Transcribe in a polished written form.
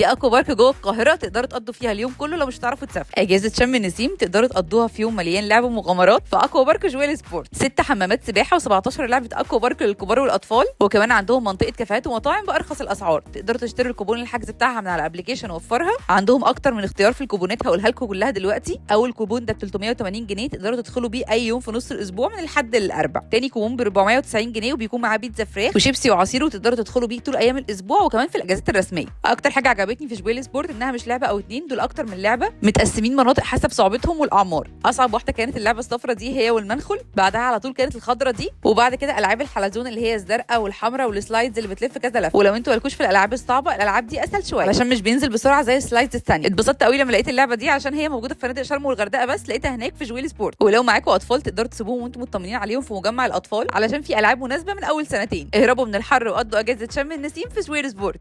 دي aqua park جوه القاهره، تقدروا تقضوا فيها اليوم كله لو مش هتعرفوا تسافروا. اجازه شم النسيم تقدروا تقضوها في يوم مليان لعب ومغامرات في aqua park جويل سبورت. 6 حمامات سباحة و17 لعبه aqua park للكبار والاطفال، وكمان عندهم منطقة كافيهات ومطاعم بارخص الاسعار. تقدروا تشتروا الكوبون الحجز بتاعها من على application وفرها. عندهم اكتر من اختيار في الكوبونات هقولها لكم كلها دلوقتي. اول كوبون ده ب 380 جنيه، تقدروا تدخلوا بيه اي يوم في نص الاسبوع من الحد للاربع. تاني كوبون ب 490 جنيه وبيكون معاه بيتزا فراخ وشيبسي وعصير، وتقدروا تدخلوا بيه طول ايام الاسبوع وكمان في الاجازات الرسمية. اكتر حاجة عجبتني في جويل سبورت انها مش لعبه او اتنين، دول اكتر من لعبه متقسمين مناطق حسب صعوبتهم والاعمار. اصعب واحدة كانت اللعبة الصفراء دي هي والمنخل، بعدها على طول كانت الخضراء دي، وبعد كده العاب الحلزون اللي هي الزرقاء والحمراء وال slides اللي بتلف كذا لفه. ولو انتوا مالكوش في الالعاب الصعبة، الالعاب دي اسهل شوية علشان مش بينزل بسرعة زي ال slides الثانية. اتبسطت قوي لما لقيت اللعبة دي عشان هي موجودة في فنادق شرم والغردقه بس لقيتها هناك في جويل سبورت. ولو معاكم اطفال تقدروا تسيبوهم وانتم مطمنين عليهم في مجمع الاطفال علشان في العاب مناسبة من اول سنتين. اهربوا من الحر وقضوا اجازه شم النسيم في جويل سبورت.